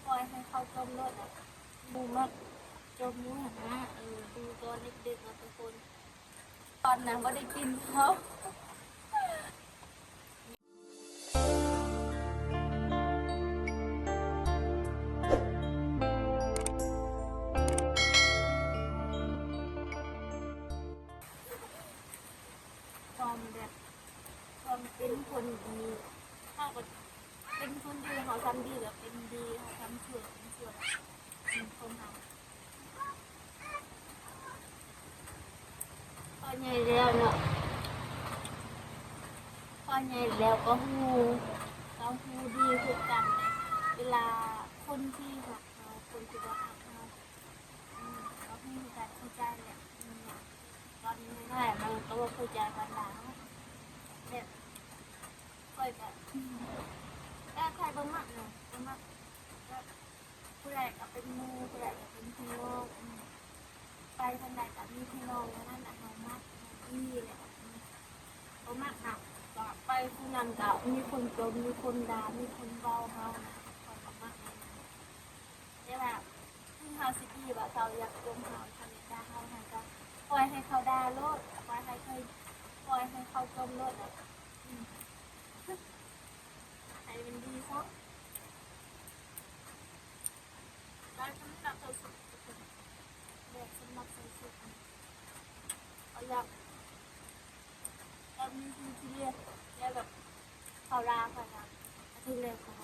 ປ່ອຍໃຫ້ເຂົາຈົ່ມໂລດ ໝູ່ມັກຈົ່ມໝູ່ຫັ້ນນະ. ເອີ ໝູ່ຕອນເດັກໆເນາະທຸກຄົນ ຕອນນັ້ນບໍ່ໄດ້ກິນເຂົາ. ຄວາມແບບ ຄວາມເປັນຄົນດີ ເຮົາກໍເປັນຄົນດີ ເຮົາທຳດີກໍເປັນດີ ເຮົາທຳຊົ່ວເປັນຊົ່ວ ອືມ ຄົນເຮົາ ພໍໃຫຍ່ແລ້ວເນາະ ພໍໃຫຍ່ແລ້ວກໍຮູ້ ກໍຮູ້ດີຄືກັນເດ ເວລາຄົນທີ່ຮັກເຮົາ ຄົນທີ່ບໍ່ຮັກເຮົາ ອືມ ກໍຮູ້ການເຂົ້າໃຈແຫຼະ ອືມ ຕອນນ້ອຍໆມັນກໍບໍ່ເຂົ້າໃຈປານໃດ ແບບ ຂ້ອຍກໍ ແຕ່ຂ້ອຍບໍ່ມັກນະ ບໍ່ມັກ ແບບ ຜູ້ໃດກໍເປັນໝູ່ ຜູ້ໃດກໍເປັນພີ່ນ້ອງ ອືມ ໄປທາງໃດກໍມີພີ່ນ້ອງ ແນວນັ້ນນະ ເຮົາມັກ ເຮົາດີແຫຼະ ອືມ ບໍ່ມັກນະ ກໍໄປຜູ້ນັ້ນກໍມີຄົນຈົ່ມ ມີຄົນດ່າ ມີຄົນເວົ້າເຮົານະ ຂ້ອຍບໍ່ມັກແນວນັ້ນ. ແຕ່ວ່າ ເຖິງເຮົາຊິດີ ວ່າເຂົາຢາກຈົ່ມເຮົາ ເຂົາຢາກດ່າເຮົາ ເຮົາກໍປ່ອຍໃຫ້ເຂົາດ່າໂລດ ປ່ອຍໃຫ້ເຂົາ ປ່ອຍໃຫ້ເຂົາຈົ່ມໂລດ ອືມ ໃຫ້ມັນດີຊະ. ໄດ້ສຳລັບເຈົ້າສຸດ ແບບສຳລັບເຈົ້າສຸດ ເຂົາຢາກ ແບບມີຊີວິດທີ່ດີ ແລ້ວແບບເຂົາລາ ເຂົາລາ ອາທິດແລກເຂົາ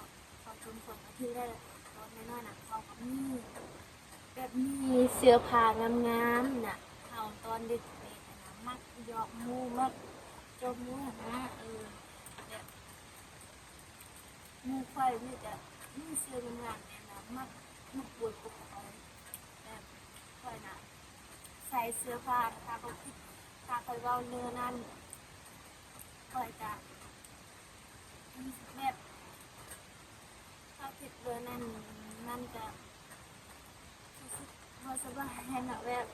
ເຂົາຊົມຄົນ ອາທິດແລກ ຕອນນ້ອຍໆນະ ເຂົາກໍມີ ແບບມີເສື້ອຜ້າງາມໆນະ ເຮົາຕອນເດັກໆນະ ມັກຢອກໝູ່ ມັກຈົ່ມໝູ່ຫັ້ນນະ ເອີ ແບບ ໝູ່ຂ້ອຍມີແຕ່ມີເສື້ອງາມໆແດ່ນະ ມັກ ມັກອວດພວກຂ້ອຍ ແບບຂ້ອຍນະ ໃສ່ເສື້ອຜ້າ ຖ້າເຂົາຄິດ ຖ້າຂ້ອຍເວົ້າເລື່ອງນັ້ນ ຂ້ອຍຈະ ແບບ ຖ້າຄິດເລື່ອງນັ້ນ ມັນຈະ ຮູ້ສຶກບໍ່ສະບາຍຫັ້ນນະ ແບບ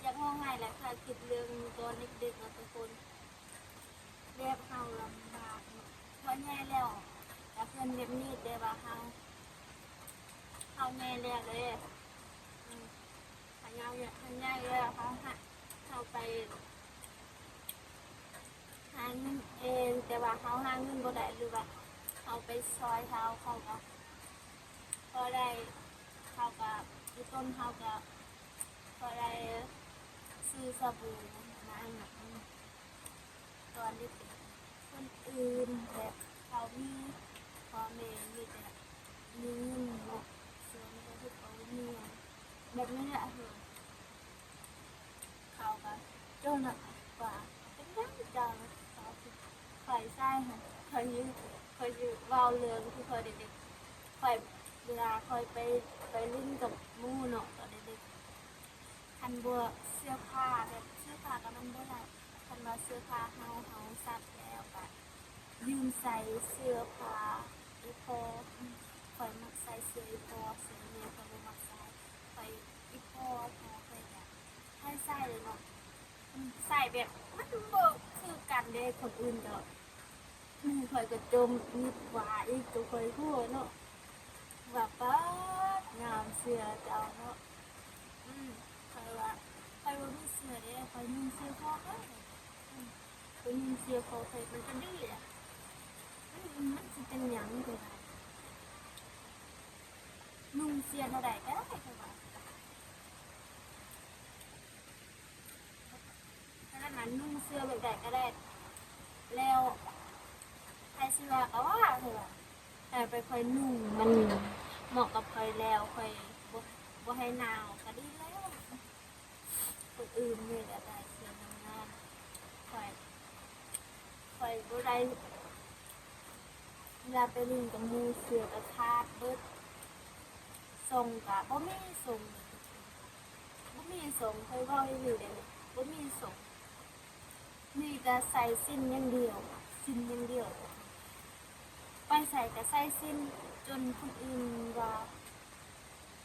ຢາກຮ້ອງໄຫ້ແຫຼະ ຖ້າຄິດເລື່ອງຕອນເດັກໆເນາະທຸກຄົນ ແບບເຮົາລຳບາກເນາະ ພໍໃຫຍ່ແລ້ວກໍເປັນແບບນີ້ ແຕ່ວ່າເຮົາ ເຮົາໃຫຍ່ແລ້ວເດ້ ອືມ ຖ້າເຮົາ ຖ້າໃຫຍ່ແລ້ວ ເຮົາຫາ ເຮົາໄປຫາເງິນເອງ ແຕ່ວ່າເຮົາຫາເງິນບໍ່ໄດ້ ຫຼືວ່າເຮົາໄປຊ່ອຍເຂົາ ເຂົາກໍພໍໄດ້ ເຂົາກໍ ອີ່ຕົນເຮົາກໍພໍໄດ້ຊື້ສະບູມາໃຫ້ ຕອນເດັກໆ ຄົນອື່ນແບບເຂົາມີພໍ່ແມ່ມີແຕ່ມີເງິນເນາະ ສ່ວນເຮົາເຮັດບໍ່ມີຫຍັງ ແບບນີ້ແຫຼະ ເຂົາກໍຈົນນະ ວ່າເປັນຫຍັງເຈົ້າ ເຂົາຊິຂ້ອຍໃສ່ໃຫ້ ຂ້ອຍຢູ່ ຂ້ອຍຢູ່ ເວົ້າເລື່ອງທີ່ຂ້ອຍເດັກໆ ຂ້ອຍ ເວລາຂ້ອຍໄປ ໄປຫຼິ້ນກັບໝູ່ເນາະ ຕອນເດັກໆ ຄັນບໍ່ ເສື້ອຜ້າແບບ ເສື້ອຜ້າກໍມັນບໍ່ຫຼາຍ ຄັນວ່າເສື້ອຜ້າເຮົາ ເຮົາຊັກແລ້ວກໍຢືມໃສ່ເສື້ອຜ້າອີ່ພໍ່ ຂ້ອຍມັກໃສ່ເສື້ອອີ່ພໍ່ ເສື້ອແມ່ຂ້ອຍບໍ່ມັກໃສ່ ຂ້ອຍ ອີ່ພໍ່ ພໍ່ຂ້ອຍກໍໃຫ້ໃສ່ເນາະ ໃສ່ແບບມັນບໍ່ຄືກັນເດ້ ຄົນອື່ນກໍ ໝູ່ຂ້ອຍກໍຈົ່ມງຶດວ່າອີກ ຕົວຂ້ອຍຫົວເນາະ ວ່າປາດງາມເສື້ອເຈົ້າເນາະ ອືມ ຂ້ອຍວ່າ ຂ້ອຍບໍ່ມີເສື້ອເດ້ ຂ້ອຍນຸ່ງເສື້ອພໍ່ຂ້ອຍ ອືມ ຂ້ອຍນຸ່ງເສື້ອພໍ່ຂ້ອຍ ມັນກໍດີແຫຼະ ມັນ ມັນຊິເປັນຫຍັງກໍໄດ້ ນຸ່ງເສື້ອແນວໃດກໍໄດ້ ຂ້ອຍວ່າ. ຂະໜາດນັ້ນນຸ່ງເສື້ອແບບໃດກໍໄດ້ ແລ້ວໃຜຊິວ່າກໍວ່າ ຂ້ອຍວ່າ ແຕ່ໄປຂ້ອຍນຸ່ງ ມັນເໝາະກັບຂ້ອຍແລ້ວ ຂ້ອຍບໍ່ ບໍ່ໃຫ້ໜາວກໍດີແລ້ວ ຄົນອື່ນມີແຕ່ໃສ່ເສື້ອງາມໆ ຂ້ອຍ ຂ້ອຍບໍ່ໄດ້ ເວລາໄປຫຼິ້ນກັບໝູ່ເສື້ອກໍຂາດເບິດ ສົ້ງກໍບໍ່ມີສົ້ງ ບໍ່ມີສົ້ງ ຂ້ອຍເວົ້າອີ່ຫຼີເດ້ ບໍ່ມີສົ້ງ ມີແຕ່ໃສ່ສິ້ນຢ່າງດຽວ ສິ້ນຢ່າງດຽວ ໄປໃສກໍໃສ່ສິ້ນ ຈົນຄົນອື່ນວ່າ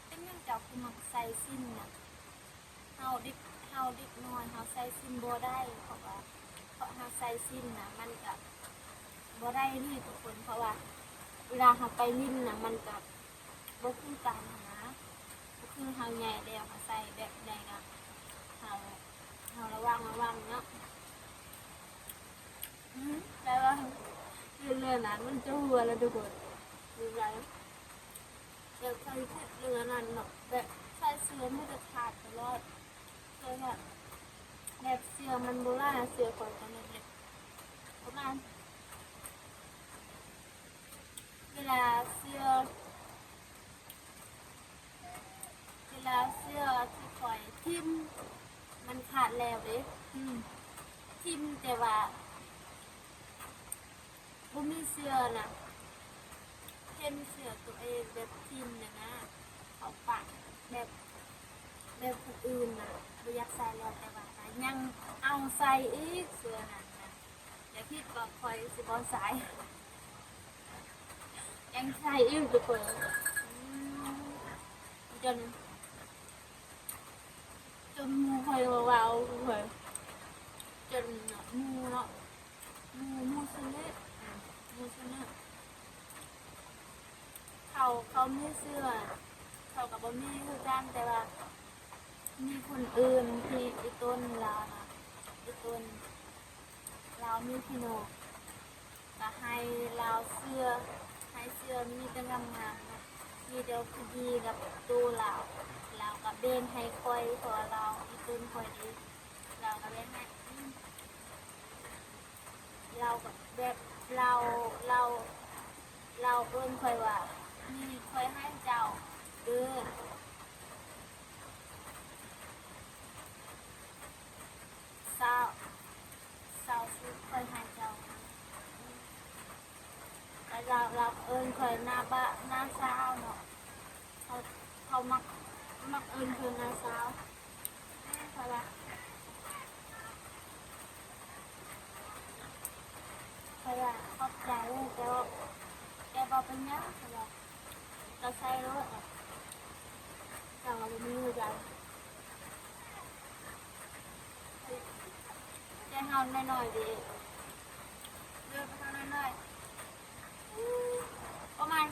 ເປັນຫຍັງເຈົ້າຄືມັກໃສ່ສິ້ນນະ? ເຮົາເດັກ ເຮົາເດັກນ້ອຍເຮົາໃສ່ສິ້ນບໍ່ໄດ້ ເພາະວ່າ ເພາະເຮົາໃສ່ສິ້ນນະ ມັນກະບໍ່ໄດ້ເລີຍທຸກຄົນ ເພາະວ່າເວລາເຮົາໄປຫຼິ້ນນະ ມັນກະ ບໍ່ຄືກັນຫັ້ນນະ. ຄືເຮົາໃຫຍ່ແລ້ວ ເຮົາໃສ່ແບບໃດກໍເຮົາ ເຮົາລະວັງ ລະວັງເນາະ. ອືມ ແປວ່າເລື່ອງນັ້ນມັນຈະຫົວລະທຸກຄົນ ແບບໃສ່ຜິດເລື່ອງນັ້ນເນາະ ແບບໃສ່ເສື້ອມີແຕ່ຂາດຕະຫຼອດ ເສື້ອ ແບບເສື້ອມັນບໍ່ຫຼາຍ ເສື້ອຂ້ອຍກໍເລັກໆ ປະມານ ເວລາເສື້ອ ເວລາເສື້ອທີ່ຂ້ອຍຖິ້ມ ມັນຂາດແລ້ວເດ້. ອືມ ຖິ້ມແຕ່ວ່າບໍ່ມີເສື້ອນະ ເຫັນເສື້ອໂຕເອງແບບຖິ້ມຫັ້ນນະ ເອົາປະແບບ ແບບຄົນອື່ນນະ ບໍ່ຢາກໃສ່ແລ້ວ ແຕ່ວ່ານະ ຍັງເອົາໃສ່ອີກ ເສື້ອນັ້ນນະ. ຢ່າຄິດວ່າຂ້ອຍຊິບໍ່ໃສ່ ຍັງໃສ່ອີກທຸກຄົນ. ອືມ ຈົນ ຈົນໝູ່ຂ້ອຍວ່າເວົ້າຂ້ອຍ ຈົນໝູ່ເນາະ ໝູ່ ໝູ່ຊະນິດ ໝູ່ຊະນິດ ເຂົາ ເຂົາມີເສື້ອ ຂ້ອຍກໍບໍ່ມີຄືກັນ ແຕ່ວ່າມີຄົນອື່ນທີ່ອີ່ຕົນລາວນະ ອີ່ຕົນລາວມີພີ່ນ້ອງ ກໍໃຫ້ລາວເສື້ອ ໃຫ້ເສື້ອມີແຕ່ງາມໆເນາະ ມີແຕ່ຜູ້ດີກັບໂຕລາວ ລາວກໍແບ່ງໃຫ້ຂ້ອຍ ເພາະວ່າລາວອີ່ຕົນຂ້ອຍເດ້ ລາວກໍແບ່ງໃຫ້ ອືມ ລາວກໍແບບ ລາວ ລາວ ລາວເອີ້ນຂ້ອຍວ່າ ນີ້ຂ້ອຍໃຫ້ເຈົ້າເດີ້ ຊາວ ຊາວຊຸດຂ້ອຍໃຫ້ເຈົ້າ ແລ້ວລາວ ລາວເອີ້ນຂ້ອຍນ້າບ້າ ນ້າສາວເນາະ ເຂົາ ເຂົາມັກ ມັກເອີ້ນເພິ່ນນ້າສາວ ເພາະວ່າ ເພາະວ່າຂອບໃຈ ແຕ່ວ່າ ແຕ່ບໍ່ເປັນຫຍັງ ເພາະວ່າ ກໍໃສ່ໂລດ ເຈົ້າກໍບໍ່ມີໃຈ ແຕ່ເຮົານ້ອຍໆເດ້ ເດີນໄປເຮົານ້ອຍໆ ປະມານ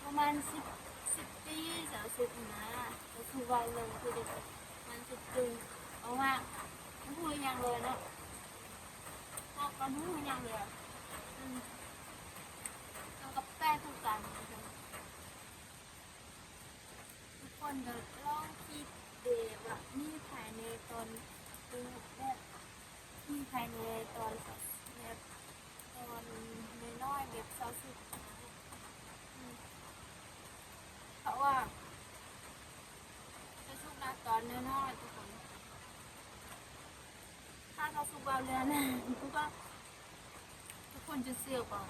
ປະມານສິບ ສິບປີ ສາວສຸກນະ ສາວສຸກເວົ້າເລື່ອງທີ່ເດັກ ປະມານສິບປີ ເພາະວ່າບໍ່ຮູ້ຫຍັງເລີຍເນາະ ເຮົາກໍບໍ່ຮູ້ຫຍັງເລີຍ ອືມ ເຮົາກໍແປຄືກັນ ທຸກຄົນກໍລອງຄິດເດ້ວ່າມີໃຜແດ່ຕອນ ແບບ ມີໃຜແດ່ຕອນ ແບບ ຕອນນ້ອຍໆ ແບບຊາວສຸກນະ ອືມ ເພາະວ່າຊາວສຸກນະຕອນນ້ອຍໆ ທຸກຄົນ ຖ້າຊາວສຸກເວົ້າເລື່ອງນັ້ນ ທຸກຄົນ ທຸກຄົນຈະເຊື່ອບໍ່?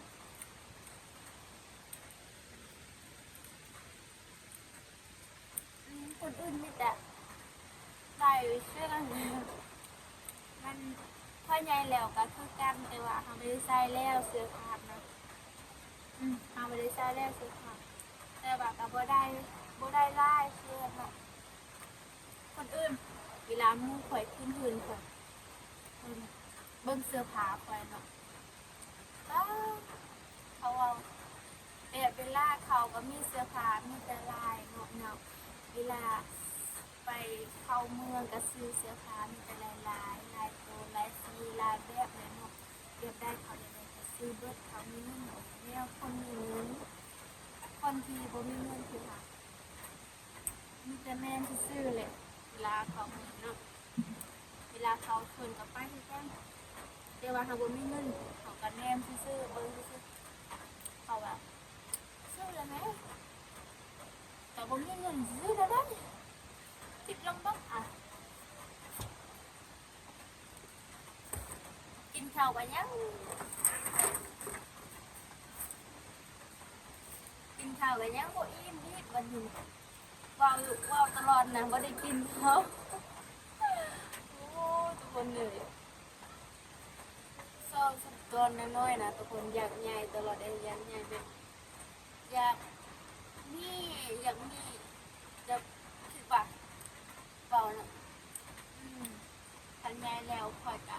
ອືມ ຄົນອື່ນມີແຕ່ໄປເຊື່ອກັນ ມັນ ພອໃຫຍ່ແລ້ວກໍຄືກັນ ແຕ່ວ່າເຮົາບໍ່ໄດ້ໃສ່ແລ້ວເສື້ອຂາດນະ ອືມ ເຮົາບໍ່ໄດ້ໃສ່ແລ້ວເສື້ອຂາດ ແຕ່ວ່າກໍບໍ່ໄດ້ ບໍ່ໄດ້ຫຼາຍເທື່ອເນາະ ຄົນອື່ນ ເວລາໝູ່ຂ້ອຍຂຶ້ນເຮືອນຂ້ອຍ ເບິ່ງເສື້ອຜ້າຂ້ອຍເນາະ ປ້າ ເຂົາເວົ້າ ແບບເວລາເຂົາກໍມີເສື້ອຜ້າ ມີແຕ່ລາຍເນາະ ເນາະ ເວລາໄປເຂົ້າເມືອງກໍຊື້ເສື້ອຜ້າ ມີແຕ່ລາຍໆ ຫຼາຍໂຕ ຫຼາຍສີ ຫຼາຍແບບເລີຍເນາະ ແບບໃດເຂົາຢາກໄດ້ກໍຊື້ເບິດ ເຂົາມີເງິນ ແນວຄົນມີເງິນ ຄົນທີ່ບໍ່ມີເງິນຄືເຮົາ ມີແຕ່ແນມຊື່ໆແຫຼະ ເວລາເຂົາເມືອງເນາະ ເວລາເຂົາເພິ່ນກໍໄປຄືກັນ ແຕ່ວ່າເຮົາບໍ່ມີເງິນ ເຮົາກໍແນມຊື່ໆ ເບິ່ງຊື່ໆ ເຂົາວ່າຊື້ແລ້ວແມ ກໍບໍ່ມີເງິນຊື້ແລ້ວໃດ໋ ຄິດລອງເບິ່ງ ອະ ກິນເຂົ້າກໍຍັງ ກິນເຂົ້າກໍຍັງບໍ່ອີ່ມອີກ ບັດນີ້ເວົ້າ ເວົ້າຕະຫຼອດນະ ບໍ່ໄດ້ກິນເຂົ້າ ໂອ້ ທຸກຄົນເອີຍ ຊອກຕອນນ້ອຍໆນະ ທຸກຄົນ ຢາກໃຫຍ່ຕະຫຼອດເດ້ ຢາກໃຫຍ່ແບບ ຢາກມີ ຢາກມີ ແບບ ຄິດວ່າ ເວົ້ານະ ອືມ ຄັນໃຫຍ່ແລ້ວຂ້ອຍກະ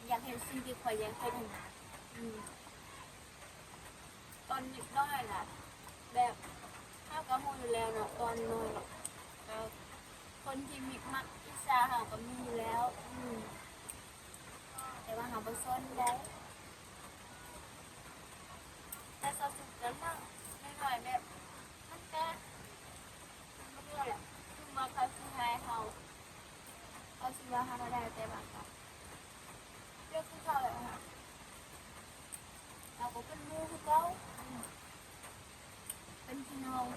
ຢາກເຮັດສິ່ງທີ່ຂ້ອຍຢາກເຮັດຫັ້ນນະ ອືມ ຕອນເດັກນ້ອຍນະ ແບບເຮົາກໍຮູ້ຢູ່ແລ້ວເນາະ ຕອນນ້ອຍກໍຄົນທີ່ມີມັກອິດສາເຮົາກໍມີຢູ່ແລ້ວ ອືມ ແຕ່ວ່າເຮົາບໍ່ສົນໃດ. ແຕ່ສາວສຸກນັ້ນເນາະ ນ້ອຍໆ ແບບ ມັນກະ ມັນກະແຫຼະ ເຖິງວ່າເຂົາຊິຮ້າຍເຮົາ ເຂົາຊິວ່າເຮົາກໍໄດ້ ແຕ່ວ່າກໍເລື່ອງຂອງເຂົາແຫຼະ ເຮົາກໍເປັນໝູ່ຄືເກົ່າ ເປັນພີ່ນ້ອງ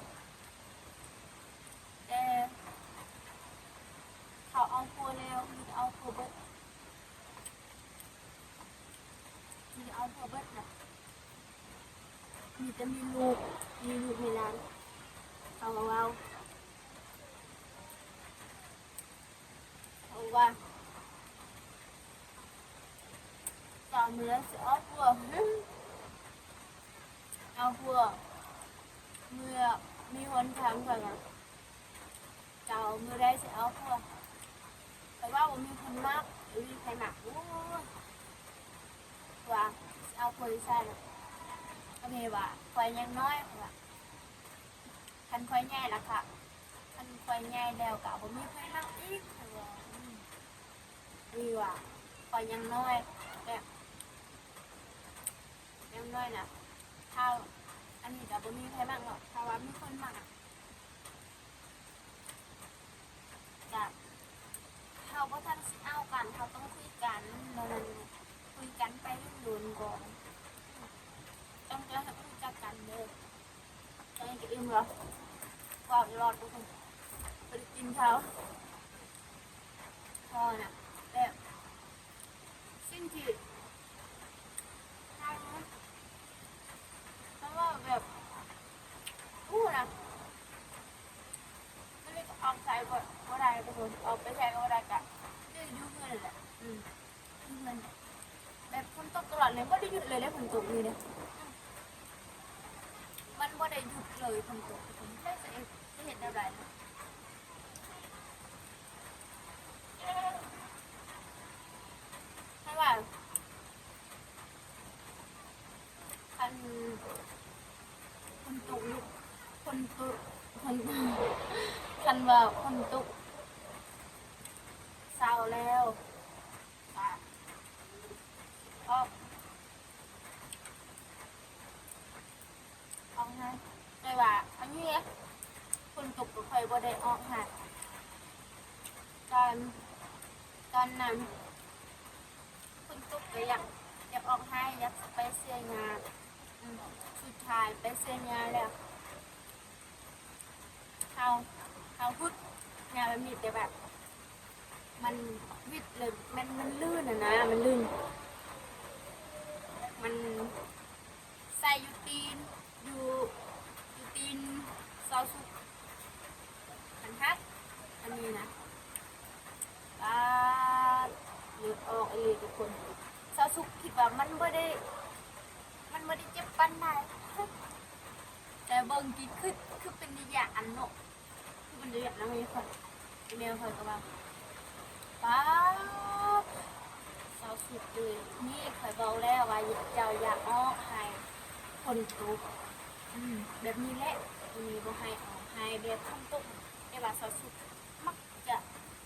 ແຕ່ເຂົາເອົາຜົວແລ້ວ ມີແຕ່ເອົາຜົວເບິດ ມີແຕ່ເອົາຜົວເບິດນະ ມີແຕ່ມີລູກ ມີລູກມີຫຼານ ເຂົາກໍເວົ້າ ເຂົາວ່າ ເຈົ້າມື້ໃດຊິເອົາຜົວ ເອົາຜົວ ເມື່ອມີຫົນທາງ ຂ້ອຍວ່າ ເຈົ້າມື້ໃດຊິເອົາຜົວ ຂ້ອຍວ່າບໍ່ມີຄົນມັກ ບໍ່ມີໃຜມັກ ໂອ້ຍ ວ່າຊິເອົາຜົວຢູ່ໃສລະ ກໍແມ່ວ່າ ຂ້ອຍຍັງນ້ອຍ ຂ້ອຍວ່າ ຄັນຂ້ອຍໃຫຍ່ລະກະ ຄັນຂ້ອຍໃຫຍ່ແລ້ວກະບໍ່ມີໃຜມັກອີກ ຂ້ອຍວ່າ ອືມ ນີ້ວ່າ ຂ້ອຍຍັງນ້ອຍ ແບບ ຍັງນ້ອຍນະ ຖ້າ ອັນນີ້ກະບໍ່ມີໃຜມັກເນາະ ຖ້າວ່າມີຄົນມັກ ກະ ເຮົາບໍ່ທັນຊິເອົາກັນ ເຮົາຕ້ອງຄຸຍກັນ ແນວນັ້ນ ຄຸຍກັນໄປດົນໆ ກ່ອນ ຕ້ອງ ຕ້ອງໃຫ້ຮູ້ຈັກກັນເດີ. ຕອນນີ້ກະອີ່ມແລ້ວ ເວົ້າຕະຫຼອດ ບໍ່ໄດ້ກິນເຂົ້າ ພໍນະ ແບບ ສິ່ງທີ່ ເຮົາ ເຮົາເວົ້າແບບ ຮູ້ນະ ມັນເລີຍອອກໃສບໍ່ ບໍ່ໄດ້ທຸກຄົນ ອອກໄປໃສກໍບໍ່ໄດ້ ກະຢູ່ເຮືອນແຫຼະ ອືມ ຢູ່ເຮືອນ ແບບຝົນຕົກຕະຫຼອດເລີຍ ບໍ່ໄດ້ຢຸດເລີຍເດ້ ຝົນຕົກນີ້ເດ້ ມັນບໍ່ໄດ້ຢຸດເລີຍ ຝົນຕົກ ທຸກຄົນ ຈັກຊິເຮັດແນວໃດ ເພາະວ່າ ຄັນຝົນຕົກ ຝົນຕົກ ຝົນ ຄັນວ່າຝົນຕົກເຊົາແລ້ວ ກະອອກ ອອກຫາ ແຕ່ວ່າອັນນີ້ເດ້ ຝົນຕົກກໍຂ້ອຍບໍ່ໄດ້ອອກຫາ ຕອນ ຕອນນັ້ນຝົນຕົກກໍຢາກ ຢາກອອກຫາ ຢາກໄປເສຍຫຍ້າ ອືມ ສຸດທ້າຍໄປເສຍຫຍ້າແລ້ວ ເຮົາ ເຮົາຫຸດຫຍ້າແບບນີ້ ແຕ່ວ່າມັນຫວິດເລີຍ ມັນ ມັນລື່ນຫັ້ນນະ ມັນລື່ນ ມັນໃສ່ຢູ່ຕີນ ຢູ່ ຢູ່ຕີນຊາວສຸກ ມັນຫັກ ອັນນີ້ນະ ປາດ ເລືອດອອກອີ່ຫຼີທຸກຄົນ ຊາວສຸກຄິດວ່າມັນບໍ່ໄດ້ ມັນບໍ່ໄດ້ເຈັບປານໃດ ແຕ່ເບິ່ງກີ້ຄື ຄືເປັນຕາຢ້ານເນາະ ຄືເປັນຕາຢ້ານນຳ ແມ່ຂ້ອຍ ແມ່ຂ້ອຍກໍວ່າ ປາດ ຊາວສຸກເອີຍ ນີ້ຂ້ອຍເວົ້າແລ້ວວ່າເຈົ້າຢ່າອອກໄຫ້ຝົນຕົກ ອືມ ແບບນີ້ແຫຼະ ມື້ນີ້ບໍ່ໃຫ້ອອກໄຫ້ແບບຝົນຕົກ ແຕ່ວ່າຊາວສຸກມັກຈະ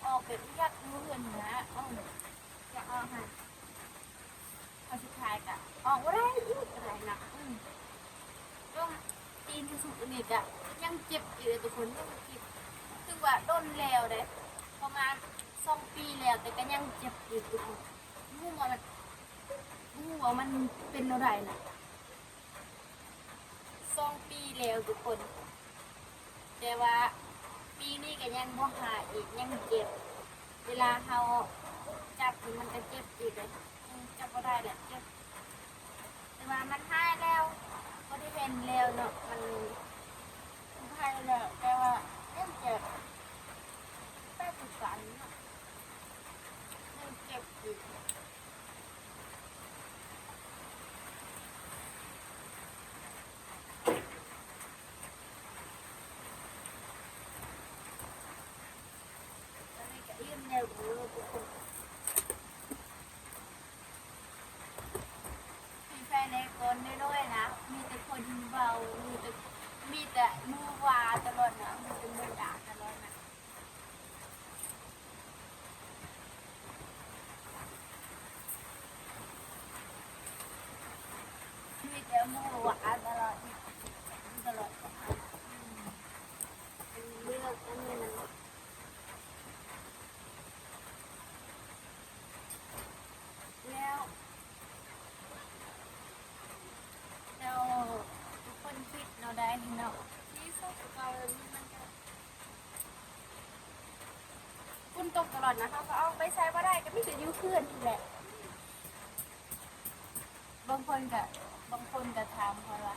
ອອກແບບຢາກຢູ່ເຮືອນນະ ເອີ ຢາກອອກໄຫ້ ພໍສຸດທ້າຍກະອອກບໍ່ໄດ້ອີກ ບໍ່ໄດ້ນະ ອືມ ຈົນຕີນຊາວສຸກອັນນີ້ກະຍັງເຈັບຢູ່ເດີທຸກຄົນ ຍັງເຈັບ ເຖິງວ່າດົນແລ້ວເດ້ ປະມານສອງປີແລ້ວ ແຕ່ກະຍັງເຈັບຢູ່ທຸກຄົນ ບໍ່ຮູ້ວ່າມັນ ບໍ່ຮູ້ວ່າມັນເປັນແນວໃດນະ. ສອງປີແລ້ວທຸກຄົນ ແຕ່ວ່າປີນີ້ກໍຍັງບໍ່ຫາຍອີກ ຍັງເຈັບ ເວລາເຮົາຈັບນີ້ມັນກໍເຈັບອີກເດ້ ອືມ ຈັບບໍ່ໄດ້ແຫຼະ ເຈັບ ແຕ່ວ່າມັນຫາຍແລ້ວ ບໍ່ໄດ້ເຫັນແລ້ວເນາະ ມັນ ມັນຫາຍແລ້ວ ແຕ່ວ່າຍັງເຈັບ ແປດສິບສາມເນາະ ຍັງເຈັບຢູ່. ມີແຟນແຕ່ກ່ອນນ້ອຍໆ ນະ ມີແຕ່ຄົນເວົ້າ ມີແຕ່ ມີ ບໍ່ຮູ້ວ່າອາດຕະຫຼອດ ຕະຫຼອດ ອືມ ເລືອກອັນນີ້ມັນ ແລ້ວ ແລ້ວທຸກຄົນຄິດແນວໃດເນາະ ທີ່ສຸດເກົ່ານີ້ມັນກະ ຝົນຕົກຕະຫຼອດນະ ເຮົາກໍອອກໄປໃສບໍ່ໄດ້ ກໍມີແຕ່ຢູ່ເຮືອນນີ້ແຫຼະ. ບາງຄົນກໍ ບາງຄົນກໍຖາມຂ້ອຍວ່າ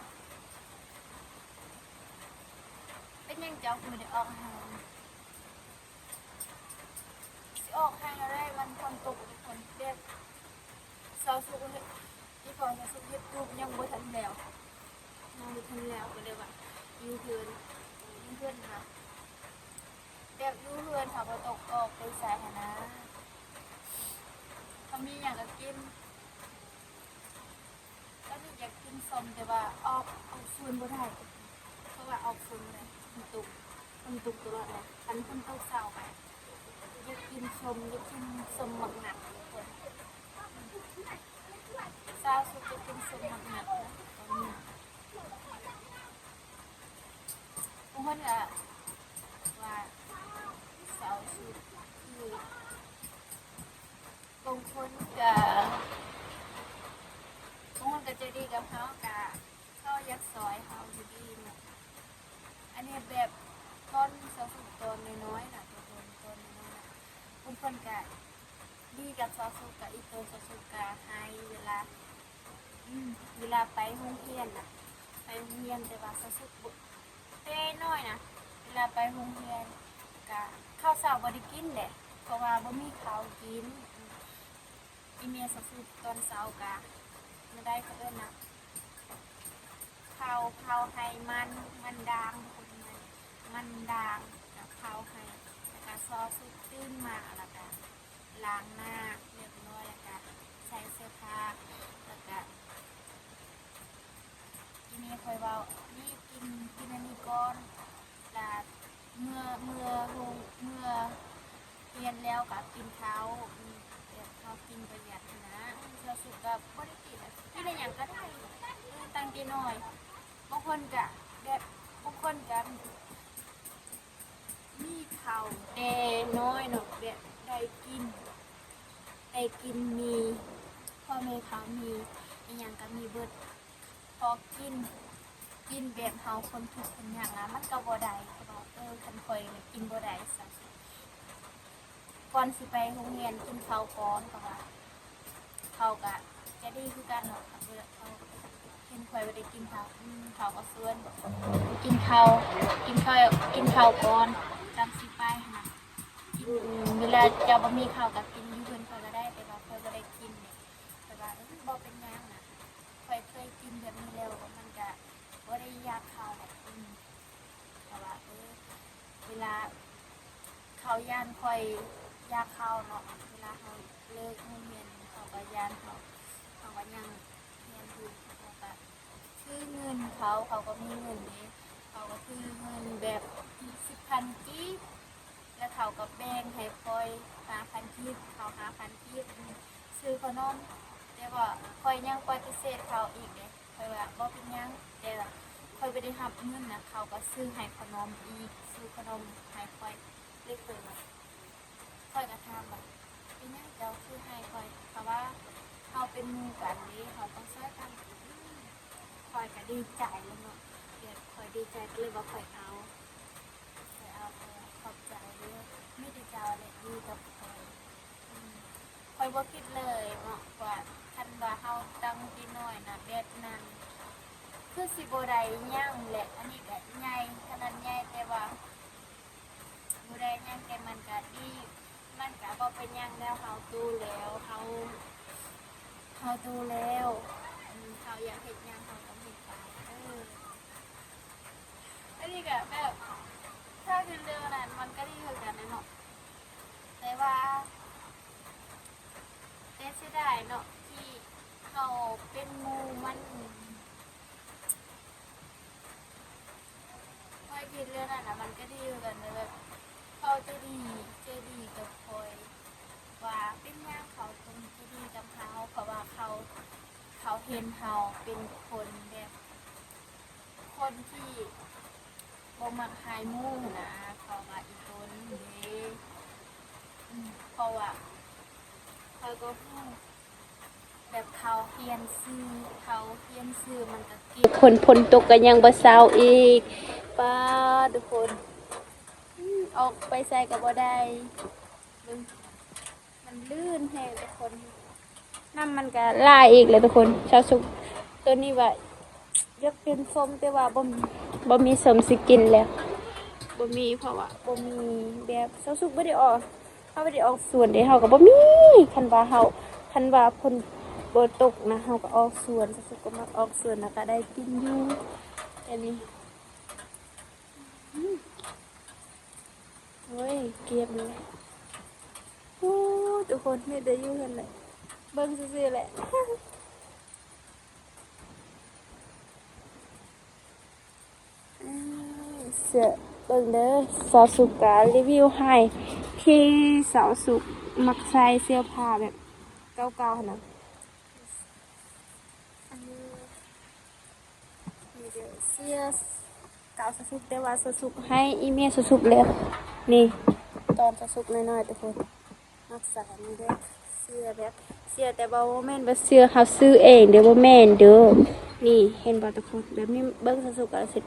ເປັນຫຍັງເຈົ້າຄືບໍ່ໄດ້ອອກໄຮ່? ຊິອອກໄຮ່ແນວໃດ ມັນຝົນຕົກ ຝົນແບບ ຊາວສຸກເຮັດ ອີ່ພໍ່ຊາວສຸກເຮັດຕູບຍັງບໍ່ທັນແລ້ວ ຍັງບໍ່ທັນແລ້ວ ກໍເລີຍວ່າຢູ່ເຮືອນ ຢູ່ເຮືອນຫັ້ນ ແບບຢູ່ເຮືອນເຮົາບໍ່ຕ້ອງອອກໄປໃສຫັ້ນນະ ເຮົາມີຫຍັງກໍກິນ. ຕອນນີ້ຢາກກິນສົ້ມ ແຕ່ວ່າອອກ ອອກສວນບໍ່ໄດ້ ເພາະວ່າອອກສວນບໍ່ໄດ້ ຝົນຕົກ ຝົນຕົກຕະຫຼອດເລີຍ. ຄັນຝົນຕົກເຊົາໄປ ຢາກກິນສົ້ມ ຢາກກິນສົ້ມໝາກນັດ ທຸກຄົນ ຊາວສຸກຢາກກິນສົ້ມໝາກນັດນະ ຕອນນີ້. ບາງຄົນກໍວ່າຊາວສຸກຄື ບາງຄົນກະ ບາງຄົນກະໃຈດີກັບເຮົາ ກະເຂົາຢາກຊ່ອຍເຮົາຢູ່ດີເນາະ. ອັນນີ້ແບບຕອນຊາວສຸກຕອນນ້ອຍໆນະ ຕອນ ຕອນນ້ອຍໆນະ ບາງຄົນກະດີກັບຊາວສຸກ ກະອີ່ໂຕຊາວສຸກກະໃຫ້ເວລາ ອືມ ເວລາໄປໂຮງຮຽນນະ ໄປໂຮງຮຽນ ແຕ່ວ່າຊາວສຸກບໍ່ ແຕ່ນ້ອຍນະ ເວລາໄປໂຮງຮຽນກະເຂົ້າເຊົ້າບໍ່ໄດ້ກິນແຫຼະ ເພາະວ່າບໍ່ມີເຂົ້າກິນ. ອີ່ແມ່ຊາວສຸກຕອນເຊົ້າກະ ແນວໃດເຂົາເອີ້ນນະ ເຜົາ ເຜົາໄຮ່ມັນ ມັນດາງ ມັນດາງ ກະເຜົາໄຮ່ ແລ້ວກະຊາວສຸກຕື່ນມາ ແລ້ວກະ ລ້າງໜ້າຮຽບຮ້ອຍ ແລ້ວກະໃສ່ເສື້ອຜ້າ ແລ້ວກະ ອີ່ແມ່ຂ້ອຍເວົ້າ ນີ້ກິນ ກິນອັນນີ້ກ່ອນ ລະເມື່ອ ເມື່ອໂຮງ ເມື່ອຮຽນແລ້ວກະກິນເຂົ້າ ແບບເຮົາກິນປະຢັດຫັ້ນນະ. ຊາວສຸກກະບໍ່ໄດ້ຕິດ ກິນອີ່ຫຍັງກະໄດ້ ຕັ້ງແຕ່ນ້ອຍ. ບາງຄົນກະແບບ ບາງຄົນກະ ມີເຂົ້າແຕ່ນ້ອຍເນາະ ແບບໄດ້ກິນ ໄດ້ກິນມີ ພໍ່ແມ່ເຂົາມີ ອີ່ຫຍັງກໍມີເບິດ ພໍກິນ ກິນແບບເຮົາຄົນທຸກຄົນຍາກນະ ມັນກໍບໍ່ໄດ້ ເພາະວ່າ ເອີ ຄັນຂ້ອຍນີ້ກິນບໍ່ໄດ້ ຊັ້ນ ກ່ອນຊິໄປໂຮງຮຽນກິນເຂົ້າກ່ອນ ເພາະວ່າເຂົາກະໃຈດີຄືກັນເນາະ ເຂົາ ເຂົາເຫັນຂ້ອຍບໍ່ໄດ້ກິນເຂົ້າ ອືມ ເຂົາກໍຊວນ ກິນເຂົ້າ ກິນເຂົ້າ ກິນເຂົ້າກ່ອນ ຈັ່ງຊິໄປຫັ້ນນະ ກິນ ເວລາເຈົ້າບໍ່ມີເຂົ້າກໍກິນຢູ່ເຮືອນຂ້ອຍກໍໄດ້ ແຕ່ວ່າຂ້ອຍບໍ່ໄດ້ກິນເດ້ ແຕ່ວ່າ ເອີ ບໍ່ເປັນຫຍັງນະ ຂ້ອຍເຄີຍກິນແບບນີ້ແລ້ວ ມັນກະບໍ່ໄດ້ຢາກເຂົ້າແຫຼະ ອືມ. ເພາະວ່າ ເອີ ເວລາເຂົາຢ້ານຂ້ອຍຢາກເຂົ້າເນາະ ເວລາເຮົາເລີກໂຮງຮຽນ ເຂົາກໍຢ້ານເຮົາ ເຮົາກໍຍັງຮຽນຢູ່ ເຂົາກໍຖືເງິນເຂົາ ເຂົາກໍມີເງິນເດ້ ເຂົາກໍຖືເງິນແບບສິບພັນກີບ ແລ້ວເຂົາກໍແບ່ງໃຫ້ຂ້ອຍຫ້າພັນກີບ ເຂົາຫ້າພັນກີບ ຊື້ຂະໜົມ ແຕ່ວ່າຂ້ອຍຍັງປະຕິເສດເຂົາອີກເດ້. ຂ້ອຍວ່າບໍ່ເປັນຫຍັງ ແຕ່ຂ້ອຍບໍ່ໄດ້ຮັບເງິນນະ ເຂົາກໍຊື້ໃຫ້ຂະໜົມອີກ ຊື້ຂະໜົມໃຫ້ຂ້ອຍ ແລ້ວຂ້ອຍວ່າ ຂ້ອຍກໍຖາມວ່າ ເປັນຫຍັງເຈົ້າຊື້ໃຫ້ຂ້ອຍ ເພາະວ່າເຮົາເປັນໝູ່ກັນເດ້ ເຮົາຕ້ອງຊ່ອຍກັນ ຂ້ອຍກໍດີໃຈແລ້ວເນາະ ແບບຂ້ອຍດີໃຈກໍເລີຍວ່າຂ້ອຍເອົາ ຂ້ອຍເອົາ ເອີ ຂອບໃຈເດີ ມີແຕ່ເຈົ້າແຫຼະດີກັບຂ້ອຍ ອືມ ຂ້ອຍບໍ່ຄິດເລີຍເນາະວ່າ ຄັນວ່າເຮົາຕັ້ງແຕ່ນ້ອຍນະ ແບບນັ້ນ ຄືຊິບໍ່ໄດ້ຫຍັງແຫຼະ ອັນນີ້ກະໃຫຍ່ ຂະໜາດໃຫຍ່ ແຕ່ວ່າບໍ່ໄດ້ຫຍັງ ແຕ່ມັນກະດີ ມັນກະບໍ່ເປັນຫຍັງແລ້ວ ເຮົາໂຕແລ້ວ ເຮົາ ເຮົາໂຕແລ້ວ ອືມ ເຮົາຢາກເຮັດຫຍັງເຮົາຕ້ອງເຮັດໄປ ເອີ. ອັນນີ້ກະແບບ ຖ້າຄືເລື່ອງນັ້ນມັນກະດີຄືກັນແຫຼະເນາະ ແຕ່ວ່າ ແຕ່ເສຍດາຍເນາະ ທີ່ເຮົາເປັນໝູ່ມັນ ຂ້ອຍຄິດເລື່ອງນັ້ນນະ ມັນກະດີຄືກັນ ແບບ ເຂົາໃຈດີ ໃຈດີກັບຂ້ອຍ ວ່າເປັນຫຍັງເຂົາຕ້ອງໃຈດີກັບເຮົາ ເພາະວ່າເຂົາ ເ ເຂົາເຫັນເຮົາເປັນຄົນແບບ ຄົນທີ່ບໍ່ມັກໃຫ້ໝູ່ຫັ້ນນະ ເຂົາວ່າອີຕົນເດ້ ອືມ ເພາະວ່າຂ້ອຍກໍຮູ້ ແບບເຂົາຮຽນຊື່ ເຂົາຮຽນຊື່ມັນກໍເກັ່ງ ຝົນ ຝົນຕົກກໍຍັງບໍ່ເຊົາອີກ ປາດ ທຸກຄົນ ອືມ ອອກໄປໃສກໍບໍ່ໄດ້ ເບິ່ງ ມັນລື່ນແຮງທຸກຄົນ ນ້ຳມັນກະຫຼາຍອີກແລ້ວທຸກຄົນ ຊາວສຸກ ໂຕນີ້ວ່າຢາກກິນສົ້ມ ແຕ່ວ່າບໍ່ ບໍ່ມີສົ້ມຊິກິນແລ້ວ ບໍ່ມີ ເພາະວ່າບໍ່ມີ ແບບຊາວສຸກບໍ່ໄດ້ອອກ ເຮົາບໍ່ໄດ້ອອກສວນເດ້ ເຮົາກໍບໍ່ມີ ຄັນວ່າເຮົາ ຄັນວ່າຝົນບໍ່ຕົກນະ ເຮົາກໍອອກສວນ ຊາວສຸກກໍມັກອອກສວນ ແລ້ວກໍໄດ້ກິນຢູ່ ອັນນີ້ ໂອ້ຍ ເກັບເລີຍ ໂອ້ ທຸກຄົນ ມີແຕ່ຢູ່ຫັ້ນແຫຼະ ເບິ່ງຊື່ໆແຫຼະ ເອີ ເສື້ອ ເບິ່ງເດີ ຊາວສຸກກະຣີວິວໃຫ້ ທີ່ຊາວສຸກມັກໃສ່ເສື້ອຜ້າແບບເກົ່າໆຫັ້ນນະ ອັນນີ້ ນີ້ເດີ ເສື້ອເກົ່າຊາວສຸກ ແຕ່ວ່າຊາວສຸກໃຫ້ອີ່ແມ່ຊາວສຸກແລ້ວ ນີ້ ຕອນຊາວສຸກນ້ອຍໆ ທຸກຄົນ ຮັກສານີ້ເດີ ເສື້ອແບບ ເສື້ອ ແຕ່ວ່າບໍ່ແມ່ນແບບເສື້ອເຮົາຊື້ເອງເດີ ບໍ່ແມ່ນເດີ ນີ້ ເຫັນບໍ່ທຸກຄົນ ແບບນີ້ ເບິ່ງຊາວສຸກກໍເສັດ